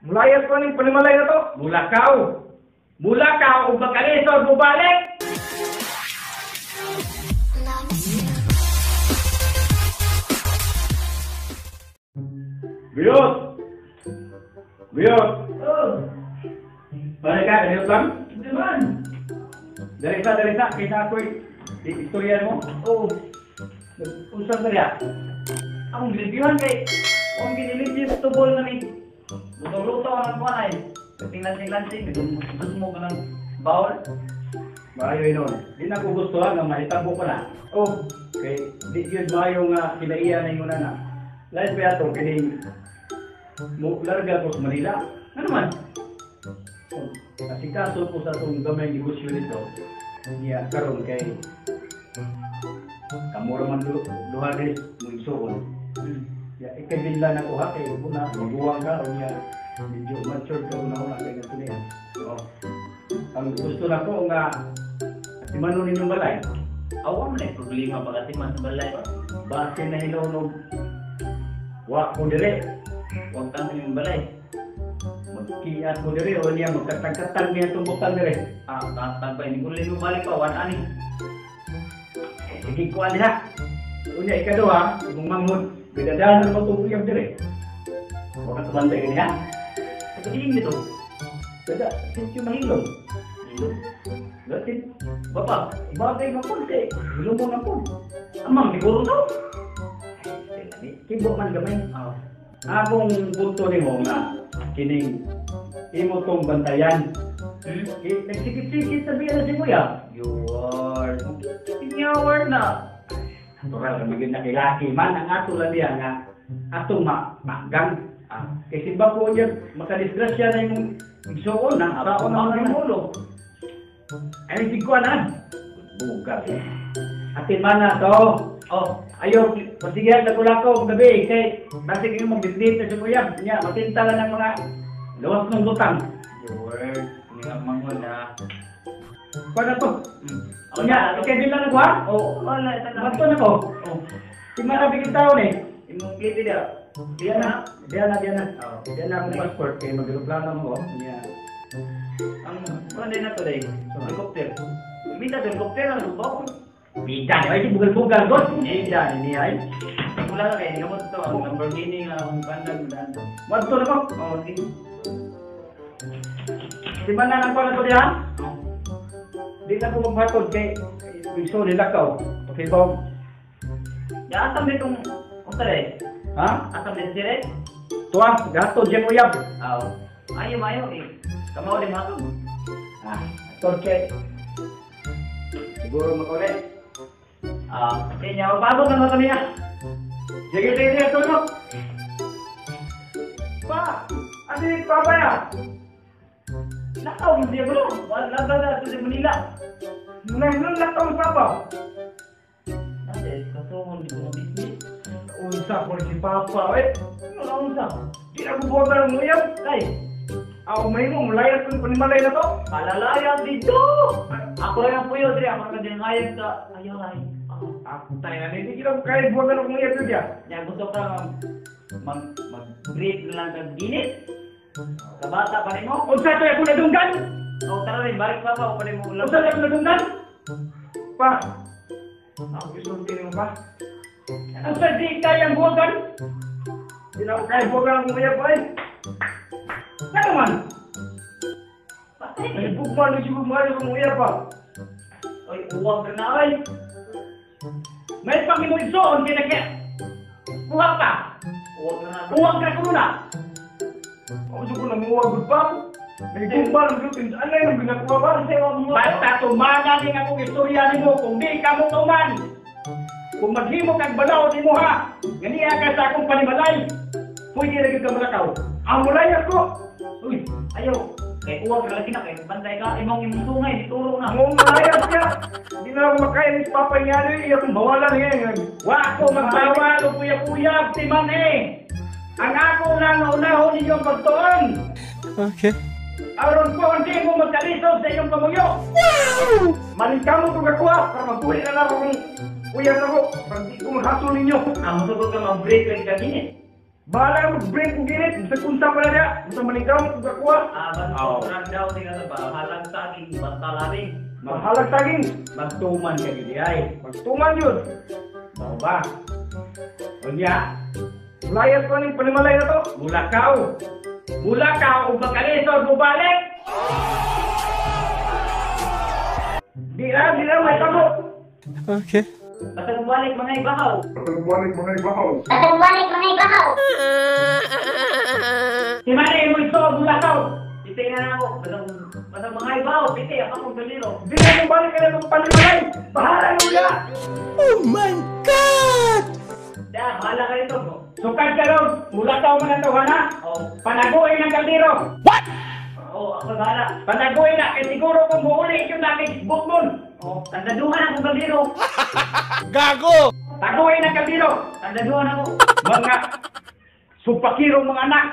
Mulayas ko ning panimalay na to. Mulakaw. Mulakaw ug makalisod mobalik. Biyot! Biyot! Oh, Balik ka, kaniyot lang? di man. Dali sa, kaysa ako'y istorya mo. Oh, Unsa ka niya? akong gilibyuhan kay akong ginilibyo sa tubol na ni. Lutong-luto ang kuan ay. Tinglan-tinglan mo ka ng bawol. Maayo yun. Di na ko gusto nga mahitabo ko na. Oh, Kay di yun maayo nga kinaiya na yung na. Lain pa ato kining mo larga ko sa Manila. ano man? Asikaso ko sa atong gamay negosyo nito. Niya karon kay kamura man duha rin mo igsuon. Ya ikabinla na ko ha kay una maguwang ka o niya medyo mature ka una una kay ganito niya. Oh, Ang gusto na ko nga atimanon ninyong balay. awa man ay problema pag atiman sa balay. Base na hinunog wa ko dire. Huwag kang yung balay. Magkiat ko dire o niya magkatag-katag niya itong butang dire. Ah, katag pa ini kung limo balik pa wan ani. Sige ko ha. Unya ikaduha, imong manghod, bidadahan mo itong uyab dire. Wa ka tumantay gani ha. Pagdiin nito. Kada sityo mahilom. Gatin, Bapa, bagay man po kay hilom mo na po. amang siguro to. Kibo man gamay. Ah, Akong punto nimo nga kining imo tong bantayan. hmm? Nagsikit-sikit sa biya na si kuya. You are Pinyawar na. Natural kami gyud nakilaki man ang ato lang diya nga atong magang. Ah, Kay simba po niya makadisgrasya na imong igsuon na tao na ang man. ulo. Ay sigkuanan. Bugat. Atin man na to. Oh, Ayo, pasigyan na kulako gabi kay basig imong magbibit na si kuya. Nya matinta lang ng mga lawas ng butang. you were ini nga manghod na. Kuha na to. Hmm. Nya, kay di lang nagwa. Oh, wala ita na. Bato na ko. Oh, Si Mara bigit taon eh. imong plate dia. Diyan na, diyan na, diyan na. Oh. Diyan na akong passport kay mag-aeroplano mo. Nya. Ang kuan din na to day. Helicopter. Mita to helicopter ang lubaw. Bida, ay di bugal-bugal god. Bida ni ay. Wala ka kay gamot to ang Lamborghini nga ang pandag daan to. Wadto na ko. Oh, sige. Si Mana nang kuha na to diha. Oh. Di na ko maghatod kay igso nila ka. Okay ba? Ya asam ditong unsa day? Ha? Asam din dire? Tuwa, gatod siya uyab. Aw. Ayo mayo eh. Kamao din hatod. Ah, atod kay siguro makauli. Ah, kanya bago na kami ah. Sige, sige, sige, atod mo. Pa, ano yung papa ya? Nakaw mo siya bro. Wala ba na sa Manila? Nang lakaw papa. Ate, kasungon dito ng business. Unsa ko si papa eh. Ano unsa? Di na ko buwagan ng uyab. Ay, Ako may mo mulayas kong panimalay na to. palalaya dito. Ako lang ang puyo diri, ako lang din hayag sa ayaw ay. Ah, tayo na hindi kita kaya buwagan ng uyab diya. Nya gusto ka mag mag break na lang kag ginit. Kabata pa nimo. Unsa to ako nadunggan? Oh, tara rin, balik pa pa, pa nimo ulam. Unsa to ako nadunggan? Pa, ako isulti nimo pa. Unsa di kayang buwagan? Di na ako kaya buwagan ang uyab ay. Ano man? Patay. Ay bugman si bugman ang uyab pa. Oy, uwag ka na ay. May pang imo igsoon kay nagya. Kuha ka. Uwag ka na. Uwag ka kuno na. Ako sa ko nang uwag gud pa. Nagugman ang gud anay nang ginakuha ba? Kasi wag mo. Basta tumana ning akong istorya nimo kung di ka mo tuman. Kung maghimo kag balaod nimo ha, ganiya ka sa akong panimalay. Pwede ra gyud ka malakaw. Ang mulayas ko. Uy, Ayaw. Kay uwag ka lagi na kay bantay ka imong imong sungay dituro na. Ang mulayas ka. Di na ako makaya ni papa niya ano iya kung bawalan niya. Wa ko magbawal og puyag-puyag ti man eh. Ang ako lang unahon ninyong pagtuon. Okay. Aron po hindi mo magkalisod sa iyong pamuyo. Maling kamo ko gakuha para magbuhi na lang ako kung uyab na ko. Pag di ko maghasol ninyo. Ang musugod ka mag-break lagi ka ginit. Bahala ka mag-break kung ginit. Basta kung saan pa na niya. Basta manikaw mo kung kakuha. Ah, basta kurang daw tingnan ba halang saging basta labing. Maghalag saging. Magtuman ka gyud ay. Magtuman yun. Mao ba? Unya, Layas ko ning panimalay na to. Mulakaw. Mulakaw ug makalisod mobalik. Di na, di na, may tamo. Okay. Basta bumalik mga ibahaw. Basta bumalik mga ibahaw. Si Manny mo iso mulakaw. Piti na na ako. Basta, basta mga ibahaw, piti ako kong daliro. Di na mobalik ka na itong panimalay. Bahala mo niya. Oh my God! Da, bahala ka rito bro. Sukad karon, mulakaw man ang tawhana. Oh, Panaguin ang kaldero. oh, ako bahala. Panaguin na kay siguro kung muuli yun na kay bukmon. Oh, tandaduhan akong kaldero. Gago! Taguin ang kaldero. Tandaduhan ako. Mga supakirong mga anak.